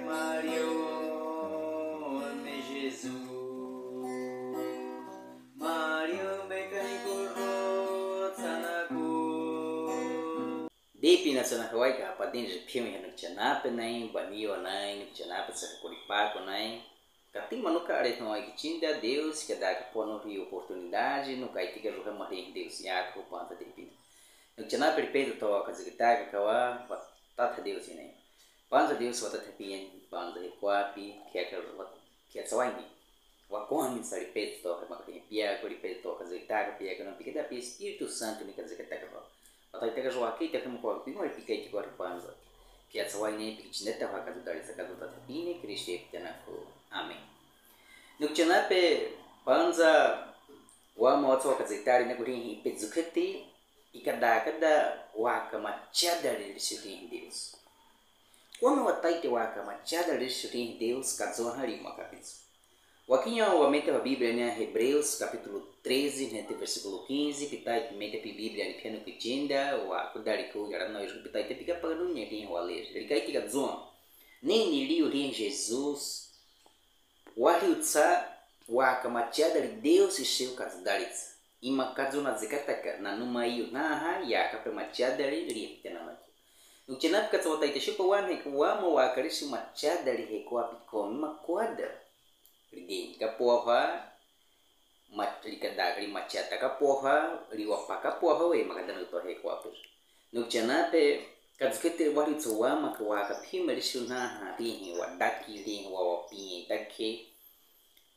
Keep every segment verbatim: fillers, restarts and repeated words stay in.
Mario, me Jesus. Mario, me kani kurho tsanaku. Depe na tsona hawaii ka padin je piu ya nuk chana pe nai, bani wa nai, nuk chana pe sa kuri pa ko nai. Kati manu ka are no ai kichinda Deus ka daka pono hi oportunidade, nuk ai tika ruha mari Deus ya ko panta depe. Nuk chana pe peto to ka zikita ka kawa, wa tata Deus ine. Panta Deus wa tata pien, panta hi kwapi, kia ka wa, kia tsawai ni. Wa ko amin sa ripeto to, ma ka pia ko ripeto ka zikita ka pia ka no, pika da pi Espiritu Santu ni ka zikita ka wa. Wa tai taka jua ke taka mo ko pi mo pika ki ko panza. Pia tsawai ne pi chineta wa ka dari sa ka ta pine Kristo e tena ko. Amen. Nuk chana pe panza wa mo tswa ka zitari na ko ri hi pe zuketi i ka da ka da wa ka machada ri ri su ri Deus. Wa mo wa tai te wa ka machada ri ri su ri Deus ka zo ha ri ma ka pizu. Wakinho wa mete wa Bíblia nia Hebreus kapítulu treze, nete versíkulu quinze, pitai mete pi Bíblia ni piano kichinda, wa kudari ku yara no iru pitai te pika paganu nia ri wa le. Rikai tika zon. Ni ni liu ri Jesus. Wa liu tsa, wa ka machada ri Deus i siu ka zudari tsa. Ima ka zuna zikataka, na numa iu na ha, ya ka pe machada ri ri tena maki. Nuk chana pe ka tsa wa tai te shupa wa ne, wa mo wa ka ri si machada ri he kwa pi ko, ima kwa da. Ri de, ka po ha, ma, ri ka da, ri machata ka po ha, ri wa pa ka po ha, we ma ka da nuk to he kwa pe. Nuk chana pe, ka zukete wa ri tsa wa ma ka wa ka pi ma ri su na ha, ri he wa daki, ri he wa wa pi he daki,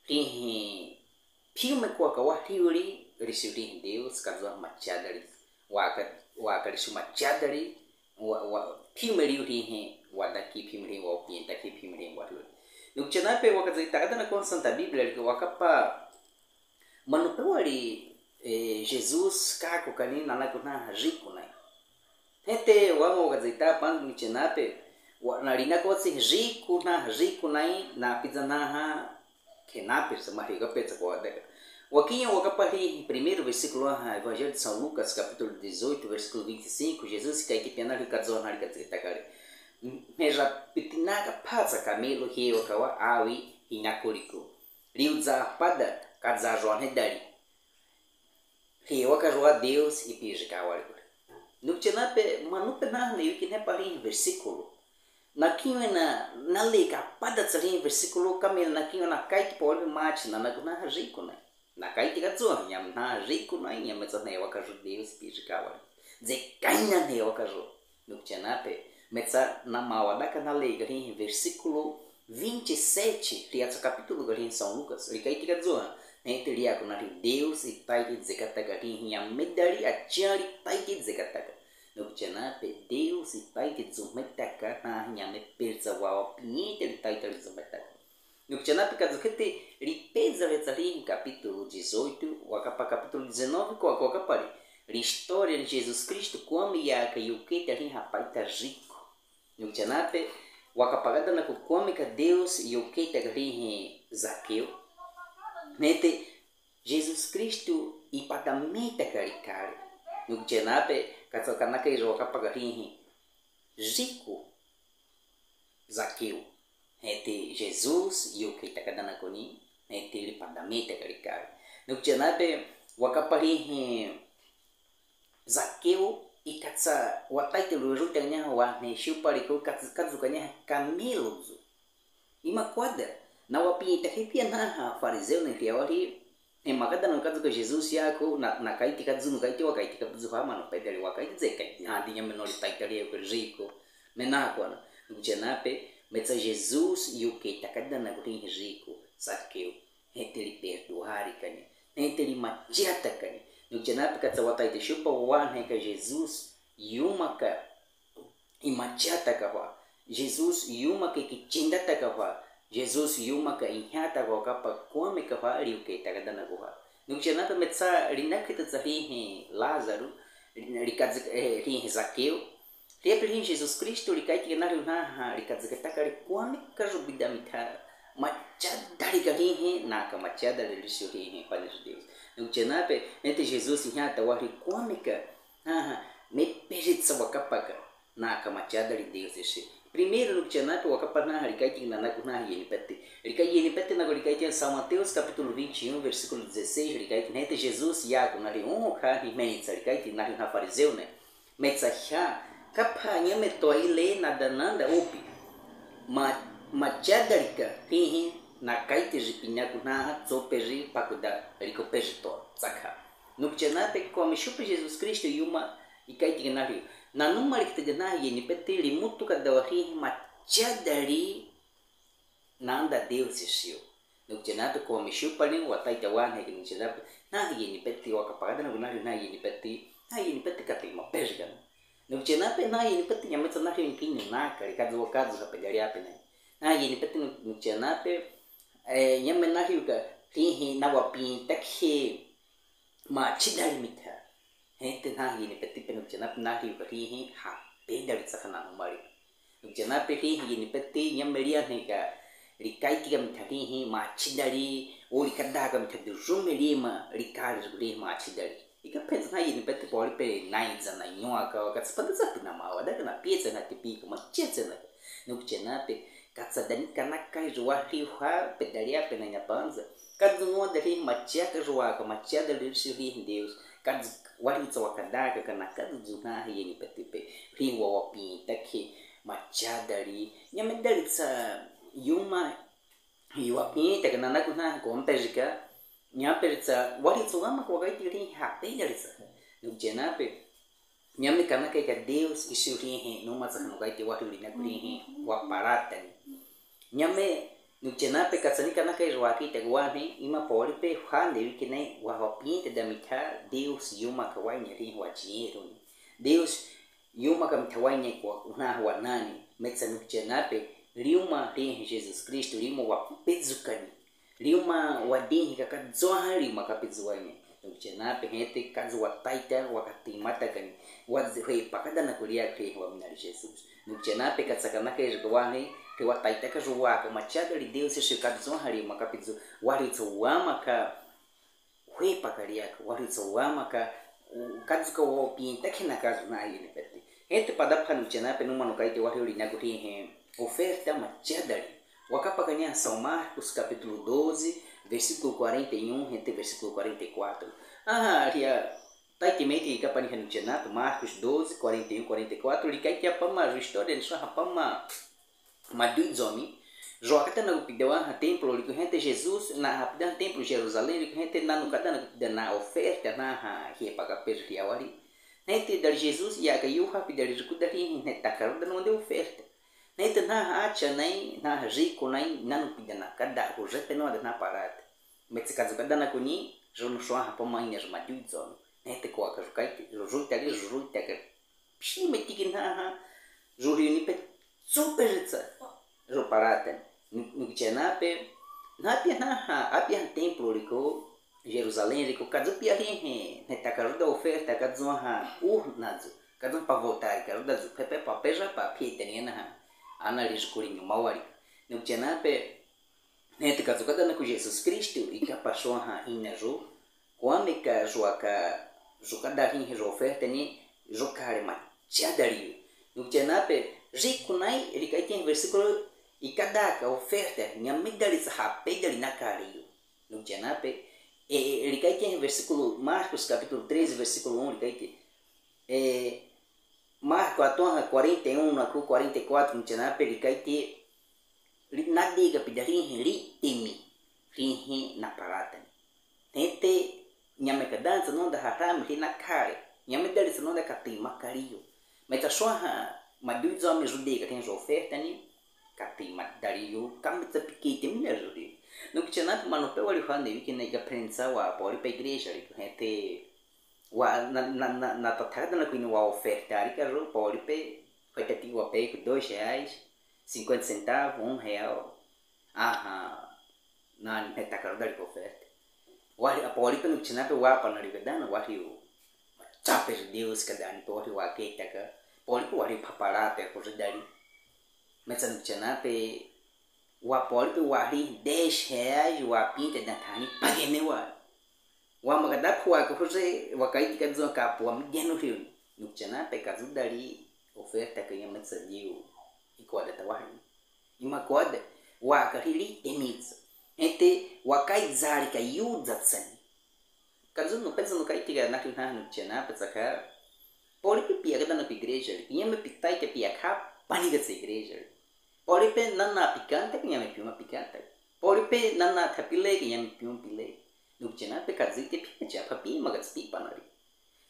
ri he pi ma kwa ka wa ri ri, ri su ri he Deus, ka zua machada ri, wa ka, wa ka ri su machada ri, Wa, wa, pi ma liu ri he, wa daki pi ma liu, wa pi daki pi ma liu, wa liu. Nuk chana pe wa ka zai ta ka da na ko Santa Bíblia ri wa ka pa. Manu pe wa ri, eh, Jesus ka ko kani na na ko na riku nai. Hete wa mo ka zai ta pan nuk chana pe. Wa na ri na ko si riku na, riku nai, na pi za na ha. Ke na pe sa ma ri ka pe sa ko da. Wakinho wa ka pa ri primeiro versíkulu ha Evangelho de São Lucas, kapítulu dezoito, versíkulu vinte e cinco, Jesus ka iki pena ri ka zo na ri ka zai ta ka ri. Me ra pitina ka pa sa kamelo he wa ka wa awi hi na ko riku. Riu za pa da ka za ro ne da ri. He wa ka ro Deus i pi ri ka wa ri. Nuk chana pe manu pe na ne yu ki ne pa ri versíkulu. Na kiwe na, na le ka pa da tsa ri versíkulu ka me na kiwe na kai ki pa wa ri mach na na ko na riku nai. Na kai ki ka zo nyam na riku nai nyam me tsa ne wa ka ro Deus pi ri ka wa ri. Ze kai na ne wa ka ro. Nuk chana pe, me tsa na ma wa da ka na le ka ri versíkulu vinte e sete, ri a tsa kapítulu ka ri São Lucas, ri kai ki ka zo, ne te ri a ko na ri Deus i tai ki ze ka ta ka ri nyam me da ri a chia ri tai ki ze ka ta ka. Nuk chana pe Deus i tai ki zo me ta ka na nyam me pe tsa wa wa pi te ri tai ta ri zo me ta ka. Nuk chana pe ka zo kete ri pe za ve tsa ri kapítulu dezoito, wa ka pa kapítulu dezenove, ko, ko ka pa ri. Ri istória de Jesus Cristo, kwame ya ka yu ke ta ri ha pa i ta riku. Nuk chana pe, wa ka pa ka da na ko kwame ka Deus yu ke ta ka ri he Zaqueu. Nete, Jesus Cristo i pa ta me ta ka ri ka ri. Nuk chana pe, ka tsa ka na ka i ro ka pa ka ri he. Riku. Zaqueu. Hete Jesus yu ke ta ka da na ko ni, hete ri pa da me ta ka ri ka ri. Nuk chana pe, wa ka pa ri he Zaqueu, i ka tsa, wa tai te lu ru ta nya wa ne shu pa ri ko ka tsa, ka zu ka nya kamelo zu. Ima kwa da, na wa pi ta he pi na ha Farizeu ne ri a wa ri, He ma ka da no ka zu ka Jesus ya ko, na, na kai ti ka zu no kai ti wa kai ti ka zu ha ma no pe da ri wa kai ti ze kai ti ha di nya me no ri tai ta ri ko riku. Me na ko na. Nuk chana pe, me tsa Jesus yu ke ta ka da na ko ri riku. Zaqueu. He te ri perdoar ri ka ni. He te ri machia ta ka ni. Nuk chana pe ka tsa wa tai te shu pa wa ne ka Jesus. Yu ma ka I machia ta ka hwa. Jesus yu ma ke kichinda ta ka hwa. Jesus yu ma ka inhia ta ka hwa ka pa kwame ka hwa riu ke ta ka da na ko hwa. Nuk chana pe me tsa ri na ke ta tsa ri he Lázaro, ri ka zi, eh, ri he Zaqueu. Ri pe ri Jesus Cristo ri kai ti na ri na ha, ri ka zi ke ta ka ri kwame ka ru bi da mi tha. Machia da ri ka ri he, na ka machia da ri ri su ri he, Padre Deus. Nuk chana pe, ne te Jesus inhia ta wa ri kwame ka, ha ha, me pe ri tsa wa ka pa ka. Na ka machia da ri Deus ri si. Primeiro, Nukutiana, wakapa nhaha rikaiti nanaku nhaha Ienipeti. Rikaiti Ienipeti nanaku rikaiti São Mateus, capítulo vinte e um, versículo dezesseis, rikaiti nete Jesus yaku nari unho kha nimenitsa rikaiti nari nhaha fariseu ne. Metsa kha, kapha nyame toa ile nada nada opi. Ma, matiada rika, hihi, nakaiti ripinaku nhaha, tsope ri pakuda, rikope ri toa, tsakha. Nukutiana pe, komichu pe Jesus Kristu yuma, ikaiti nari. Nanuma rikita nhaha Ienipeti, rimutu kada wahihi, matiada ri, nanda Deus isiu. Nukutiana pe komichu pali wataita wane ke Nukutiana pe nhaha Ienipeti wakapakada nanaku nari nhaha Ienipeti, nhaha Ienipeti kati maperi kana. Nukutiana pe nhaha Ienipeti nyametsa nari nkinyu naka, rikazu wakazu hapedali ape nai. Nhaha Ienipeti Nuk-, Nukutiana pe, eh, nyame nari uka hihi nawapinta khe, machidali mitha. Hete nhaha Ienipeti pe Nukutiana pe nari uka hihi hapedali tsakha nanuma ri. Nukutiana pe hihi Ienipeti nyame ria heka rikaiti ka mitha hihi machidali, o rikada ka mitha dujume rima rikari ri machidali. Ika pe nhaha Ienipeti poli pe nai zana nyua ka, waka tsapanda tsapi namawa, daka na pie tsena tipi ka machie tsena. Nukutiana pe katsa dani kanaka ri wahri hapedali ape nai napanza. Kazu nua dali machia ka ri waka, matiada ri ri Deus. Kazu wahri tsa wakada ka kanaka zu nhaha Ienipeti pe. Ri wawapinta khe matiada ri. Nyame dali tsa yuma, yawapinta ka nanaku nhaha ko mpejika. Nyame dali tsa wahri tsa wamaka wakaiti ri hapedali tsa. Nukutiana pe. Nyame kanaka ka Deus isiu hihi, numa tsakha nukaiti wahri ulinaku hihi, waparata ni. Nyame, Nukutiana pe katsa ni kanaka ri wakaita ka wane, ima poli pe hande wiki nai, wawapinta da mitha, Deus yuma ka waine hihi wachiru ni. Deus yuma ka mitha waine kwa nhaha wanani, metsa Nukutiana pe, ri uma hihi Jesus Kristu, ri uma wapezukani. Ri uma wadihi ka kazu waha ri uma kapezu waine. Nukutiana pe hete kazu wataita, wakatimata kani. Wazi hwe pakada nanaku ria khe waminari Jesus. Nukutiana pe katsa kanaka ri ka wane, khe wataita ka ri waka matiada ri Deus isiu kazu waha ri uma kapezu, wahri tsa wamaka, hwe paka ria ka, wahri tsa wamaka, u-, kazu ka wapinta khe nakazu nhaha Ienipeti. Hete padapha Nukutiana pe numa nukaiti wahri ulinaku hihi, oferta matiada ri. Wakapakania São Marcos, capítulo doze, versículo quarenta e um, hete versículo quarenta e quatro. Aha, ria, taiti meti kapani Nukutiana pe Marcos doze, quarenta e um, quarenta e quatro, rikaiti apama, ri história ni swaha apama, Madui Zomi, ri wakada nanaku pida waha templo riku hete Jesus, na hapida templo Jerusalém riku hete nanu kada nanaku pida na oferta nhaha hepaka peri ri awari. Hete dali Jesus, yaka yuha pida ri riku dali hihi ntaka ruda nonde oferta. Hete nhaha acha nai, nhaha riku nai, nanu pida nakada, huje pe nonde nhaha parata. Metsa kazu kada nanaku ni, ri nu swaha apama ina ri Madui Zomi. Hete koaka ri kaiti, ri ru tali, ri ru taka. Psi metiki nhaha, ri ri ni pe tsope ri tsa, ri parata. Nu-, Nukutiana pe, na apia nhaha, apia templo riku, Jerusalém riku, kazu pia hihi, ntaka ruda oferta, kazu waha, uh, nazu, kazu pa voltar, ka ruda zu, pe pe pa peja pa pia tenia nhaha, ana ri ri kuri nyuma wari. Nukutiana pe, Hete kazu kada nanaku Jesus Kristu, ika pa swaha ina ru, kwame ka ri waka, ri kada hihi ri oferta ni, ri kare matiada ri. Nukutiana pe, riku nai, rikaiti versículo, ikada ka oferta, nyame dali tsa hapedali nakari. Nukutiana pe, e, e, rikaiti versículo, Marcos capítulo treze, versículo um, rikaiti, e, Marcos atoa quarenta e um, naku quarenta e quatro, Nukutiana pe, rikaiti, Ri, nadei ka pida hihi ri temi, hihi naparata ni. Hete nyame kadan tsa nonda harami hihi nakare. Nyame dali tsa nonda katei makariu. Metsa swaha Madui Zomi ri dei ka hihi ri oferta ni, katei madariu, kame tsa pike temi na ri. Nukutiana pe manu pe wali hande wiki nai ka prensa wa poli pe igreja riku hete wa na, na, na, na tathaka da na kuini wa oferta rika ru poli pe, hete ti wa pe ku dois reais, cinquenta centavos, um real. Aha, nani, heta ka ru dali ka oferta. Wahili, a poli pe Nukutiana pe wa panali ka dana, wahili u. Tsape ri Deus ka dani pe wahili wa ketaka. Poli pe wahili paparata ku ri dali. Metsa Nukutiana pe wa poli pe wahili dez reais wa pinta da thani pagene wa. Wa makada pua ka huze, wa kaiti ka dzua ka pua migenu riu. Nukutiana pe ka zu dali oferta ka ya metsa diu. Ikuwada tawaha. Ĩma kuwada, waka hili temita. Hente, wakaizarika yudza tsani. Kazu nupe zu nukaitiga nakiu naha nukchena pe tsaka. Paulipe piakadanaku igreja li, nyame pitaika piakha pani gatsa igreja li. Paulipe nana pikanta, nyame piuma pikanta. Paulipe nana thapile, nyame piuma pile. Nukchena pe kazu ite pimacha, papi magatsa pipanari.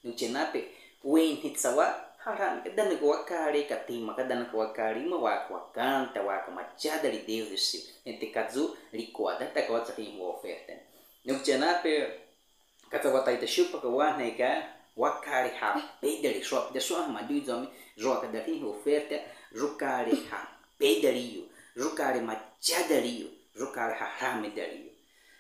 Nukchena pe, wen hitsawa, harami kadanaku wakari, katima kadanaku wakari, ma waka wakanta, waka machada li Deus si. Hente kazu, likuwada taka watsa hihwa oferta. Nukchena pe, katsa wataita shupa ka waneka, wakari ha pedali, shupa da shupa ma du zomi, joka da hihwa oferta, jukari ha pedali yu, jukari machada li yu, jukari ha harami dali yu.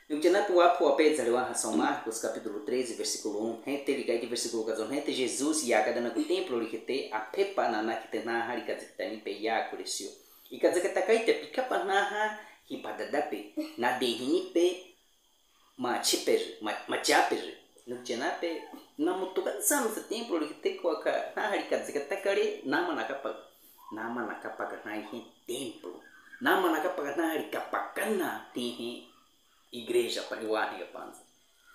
Nukchena pe wapvo wapedza li waha São Marcos, capítulo treze, versículo um, hente likaiti versículo quatorze, hente Jesus yakadanaku templo likite, apepa nana kite naha likazikitani pe yaku lisiu. Ikazikitaka ite pikapa naha hipadada pe, na dehini pe, machipeji, ma-, machiapeji. Nukchena pe, na mutuka zam sa templo likite kwaka naha likazikitaka li, nama nakapa, nama nakapaka naha hi templo. Nama nakapaka naha likapakana tihi igreja pa liwahi kapanza.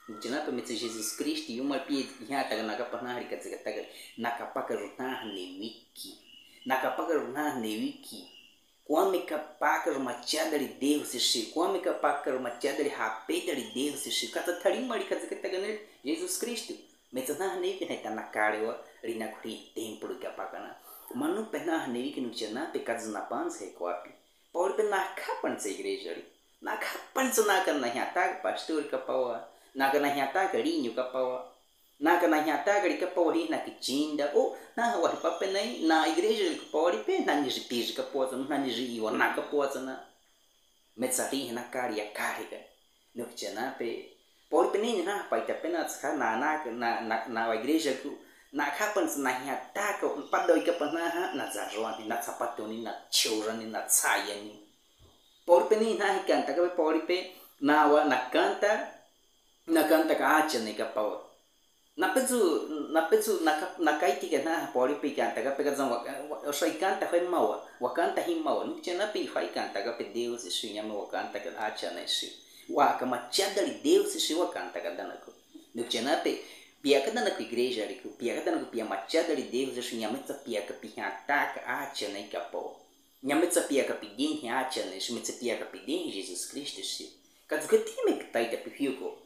Nukchena pe metsa Jesus Kristu yuma pia iha taka nakapa naha likazikitaka li, nakapaka ru naha newiki. Nakapaka ru naha newiki. Kwame kapaka ru machada li Deus si, kwame kapaka ru machada li hapeda li Deus si, katsa thalima likazikitaka ni Jesus Kristu. Metsa naha newiki heta nakalewa, linaku li templo kapakana. Manu pe naha newiki nukchena pe kazu napanza he kwapi. Paulipe nakhapansa igreja li. Nakhapansa naka nahiataka pastor kapawa. Naka nahiataka linyu kapawa. Naka nahiataka likapawa hina kichinda. O, naha wahipapenai, na igreja likapawa lipe, na nijipiji kapawa tsana, na nijiiwa naka pawa tsana. Metsa hina kali ya kali ka. Nukchena pe. Paulipe nini naha paitapena tsaka na, na, na, na, na wa igreja ku. Nakhapansa nahiataka, padoi kapanaha, na zaroani, na tsapatoni, na chorani, na tsayani. Paulipe nini naha hikantaka pe, Paulipe, na wa, nakanta, nakantaka acha ni kapawa. Napezu, napezu, naka-, nakaitika naha Paulipe ikantaka pe kazan wa, wa, osa ikanta hwe mawa, wakanta hi mawa. Nukchena pe hwe ikantaka pe Deus si nyame wakantaka acha ni si. Waka machada li Deus si wakantaka danaku. Nukchena pe, piakadanaku igreja liku, piakadanaku pia machada li Deus si nyametsa piaka pihataka acha ni kapawa. Nyametsa piaka pidin hi acha ni si, metsa piaka pidin hi Jesus Kristu si. Kazu katime kitaita pe hiuko.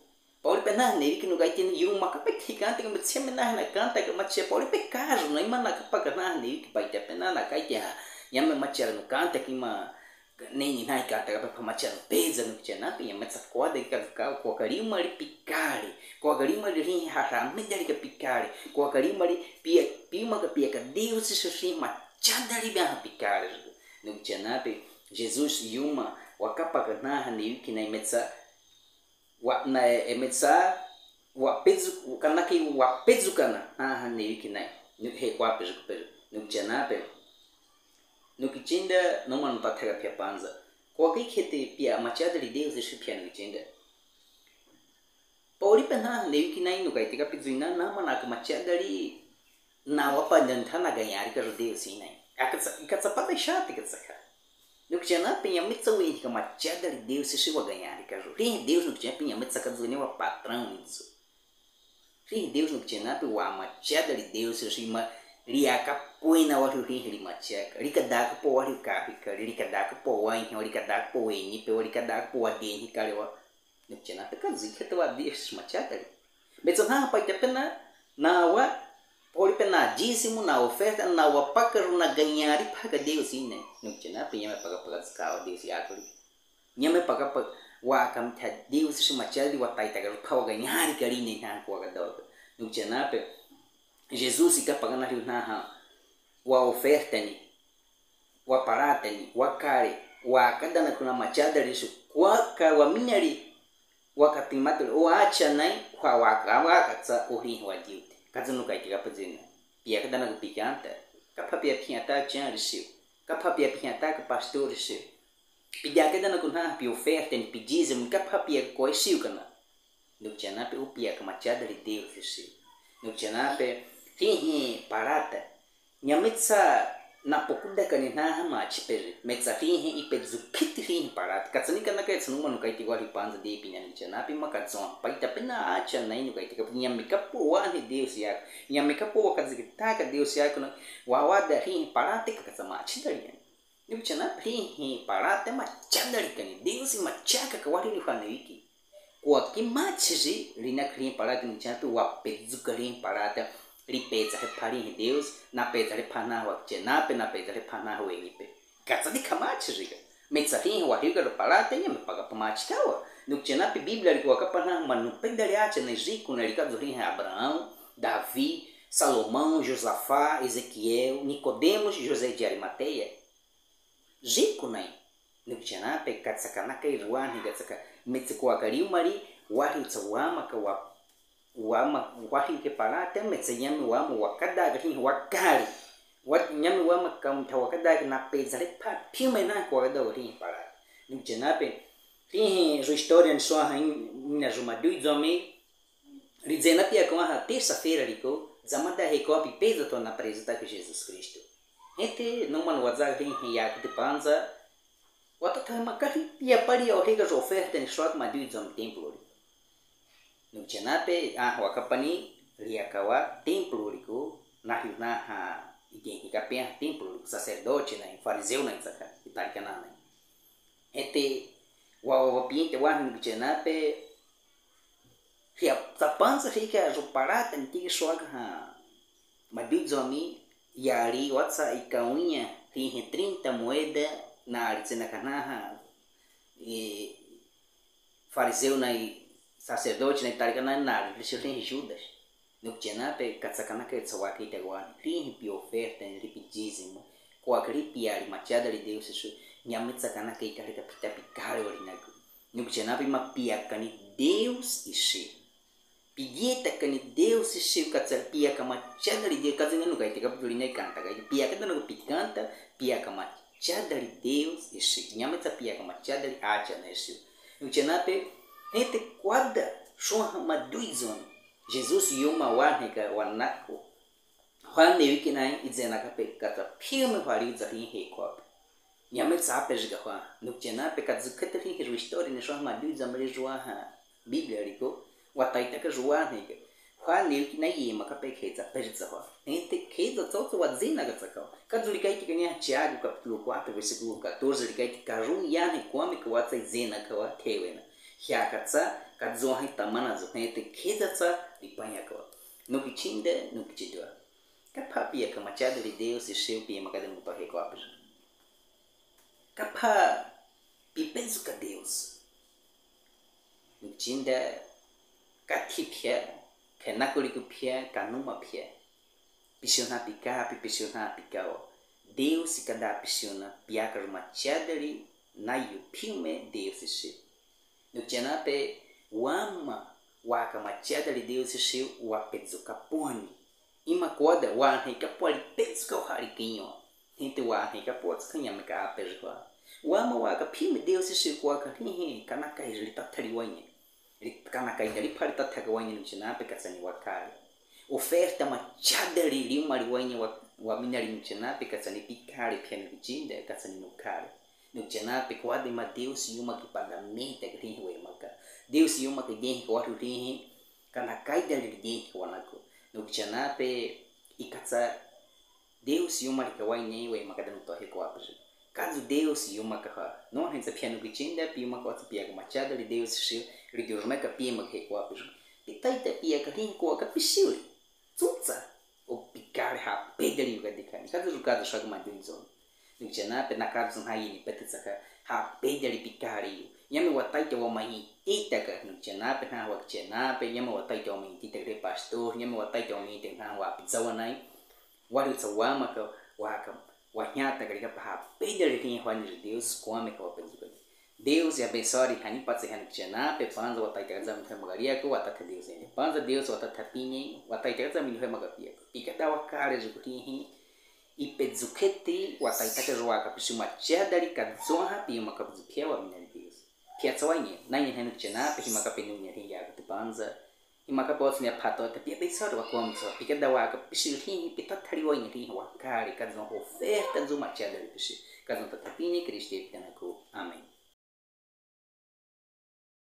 Paulipe naha newiki nukaiti ni yuma kapeki kantaka, metsa me naha nakantaka macha Paulipe kazu na ima nakapaka naha newiki paitapena nakaiti ha. Yame macha nukantaka ima nini naha ikantaka pe pa macha nupeza nukchena pe, yametsa kwada kika ka, kwaka lima li pikali, kwaka lima li hii harami dali ka pikali, kwaka lima li pia, pima ka piaka Deus si machada li baha pikali. Nukchena pe, Jesus yuma, wakapaka naha newiki na imetsa, wa, na, emetsa, wapezu, kanaki wapezu kana, naha newiki na, nu, he kwapezu kupezu, nukchena pe, nukichinda, numa nutathaka pia panza. Kwaki khete pia machada li Deus si pia nukichinda. Paulipe naha newiki na inu kaitika pe zuina, nama naka machada li, na wapa nthana ganyari ka ru Deus si na. Akatsa, ikatsa pata ishati katsaka. Nukchena pe nyametsa weni ka machada li Deus si wa ganyari ka ru. Ri Deus nukchena pe nyametsa kazu ni wa patrão nizu. Ri Deus nukchena pe wa machada li Deus si ma liaka pwena wa ri ri machaka. Likadaka po wa ri ka ri ka, likadaka po wa inyo, likadaka po weni pe wa, likadaka po wa deni kalewa. Nukchena pe kazu khete wa Deus machada li. Metsa naha paitapena, na wa, Paulipe na dízimo, na oferta, na wapaka ru na ganyari paka Deus si na. Nukchena pe nyame paka paka zakawa Deus yakuli. Nyame paka paka waka mita Deus si machada li wataitaka ru pa wa ganyari kali ni na kwaka doka. Nukchena pe, Jesus kapaka na ri naha, wa oferta ni. Wa parata ni, wa kale, wakadanaku na machada li si, kwaka wa minari, wakatimatu li, wa acha nai, kwa waka, wakatsa uri wa diute. Kazu nukaitika pe zuina. Piakadanaku pikanta, kapha pia piata chan li si, kapha pia piata ka pastor li si. Piakadanaku na pi oferta ni, pi dízimo, kapha pia koi si kana. Nukchena pe u piaka machada li Deus si. Nukchena pe, hihi parata. Nyametsa Napokudakani naha machipeji, metsa hihi ipedzukheti hihi parate. Katsanika nakaitsa numa nukaiteka wali panza de pina nukchena pe ima kazon. Paita pena acha nai nukaiteka nyamekapo wani Deus yaku. Nyamekapo wakazikitaka Deus yaku na wawada hihi parate kakatsa machidali. Nukchena pe hihi parate machadali kani. Deus machaka kawali ni fane wiki. Kwaki machiri, lina kali parate nukchena pe wapedzuka hihi parate. Lipedza hipa hihi Deus, napedza hipa naha wakchena pe, napedza hipa naha wenyi pe. Katsanika machiri ka. Metsa hihi wahiuka parate nyamepaka pa machikawa. Nukchena pe Bíblia liko wakapa naha manupedali acha na riku na lika zo hihi Abraão, Davi, Salomão, Josafá, Ezequiel, Nicodemos, José de Arimateia. Riku nai. Nukchena pe katsaka nakai ruani katsaka metsa kwaka liumali, wahi utsa wamaka wa, wama, wahiuke parate, metsa nyame wama wakadaka hihi wakali. Wa, nyame wama kaunta wakadaka napedza hipa, piume na kwakadaka hihi parate. Nukchena pe, hihi ru istória ni swaha, mina ru madui zome, Lidzena pia kawaha terça-feira liko, dzamada hekwapi peza tona prezita ke Jesus Kristu. Hete, numa nuwaza hihi yaku te panza, watata makali pia pali ya ohega zo oferta ni swak madui zom templo liko. Nukchena pe, ah, wakapani, liakawa templo liko, nahiu naha, ike hika pia templo liko, sacerdote na, fariseu na itsaka, itarikana na. Hete, wa, wa, wa piente wa nukchena pe, Hia, tsa panza hika ru parate ntiki swaka ha. Madui zome, yali, watsa ikaunya, hihi trinta moeda, nali tsena kanaha, e, fariseu na i sacerdote na itarikana nali, lisi hihi Judas. Nukchena pe katsaka nakaitsa waki ita wani, hihi pi oferta, hihi pi dízimo, kwaka li piali machadali Deus isu, nyame tsaka nakaika lika pita pikali wali naku. Nukchena pe ima piakani Deus isu. Pigitakani Deus isu katsa piaka machadali Deus katsa nanu kaiteka putuli na ikanta kai piaka dano pikanta piaka machadali Deus isu. Nyame tsa piaka machadali acha na isu. Nukchena pe hete kwada swaha madui zon. Jesus yuma wanheka wanaku. Hwane wiki nai idzena kape katsa piume hwali udza hihi hekwapi. Nyame tsa pe jika hwa. Nukchena pe kazukhete hihi ru istória ni swaha madui zon mali swaha. Bíblia liko, wataitaka swaha heka. Hwane wiki nai yema kape khetsa pe jitsa hwa. Hete khetsa tsotso wadzena katsaka. Kazulikaiteka ni Tiago capítulo quatro, versículo catorze, likaiteka ru yane kwame kawatsa idzena kawa thewena. Hia katsa, kazuha itamana zo hete khetsa tsa lipanya kawa. Nukichinde, nukichidwa. Kapha piaka machadali Deus isu pia makada muto hekwapi. Kapha pipezuka Deus. Nukichinde kathi pia, kanakuliku pia, kanuma pia. Pisiuna pika, pi pisiuna pikao. Deus kada pisiuna, piaka ru machadali, nayu piume Deus isu. Nukchena pe wama waka machadali Deus isu wapezuka pwani. Ima kwada wanheka pwali pezuka hali kinyo. Hete wanheka pwatsuka nyameka ape jihwa. Wama waka piume Deus isu kwaka hihi kanaka hili tathali wanye. Li, kanaka idali pali tathaka wanye nukchena pe katsani wakali. Oferta machadali liumali wanye wa, waminali nukchena pe katsani pikali pia nukichinde katsani nukali. Nukchena pe kwada ima Deus yuma kipada meta kilihi wemaka. Deus yuma kidehi kwatu lihi. Kanaka idali lidehi kwanaku. Nukchena pe ikatsa Deus yuma lika wanye wemaka danu to hekwapi. Kazu Deus yuma kaha. No hensa pia nukichinde pi yuma kwatsa piaka machadali Deus isu. Ligi rumeka pi yuma hekwapi. Pitaita piaka lihi kwaka pisiuli. Tsutsa, o pikali ha pedali yu kadikani. Kazu ru kazu shaka madui zon. Nukchena pe nakazu nayi ni pete tsaka ha pedali pikali yu. Nyame wataita wamayi titaka. Nukchena pe na wakchena pe. Nyame wataita wamayi titaka de pastor. Nyame wataita wamayi titaka na wapizawa nai. Wali utsa wamaka waka. Wanyata kalika pa ha pedali ni hwani Deus kwame kawapezuka. Deus ya bensori hani patse hani kichena pe panza wataita kaza mthe magariaku watata Deus ene. Panza Deus watata pine wataita kaza minhe magapiaku. Ikada wakale jukutihi. Ipezukheti wataita kaza waka pisu machadali kazoha pi yuma kabuzu pia waminali Deus. Pia tsawanye, nanye henu kichena pe hima kape nunya hi yaku te panza. Hima kapo tsine phato, tapi a pisa wa komtso, pika dawa ka pisi lhi, pita thali wa ni lhi wa kali, ka zon ho fe, ka zon ma cha dali pisi, ka zon ta tapi ni Kristo pita na ku.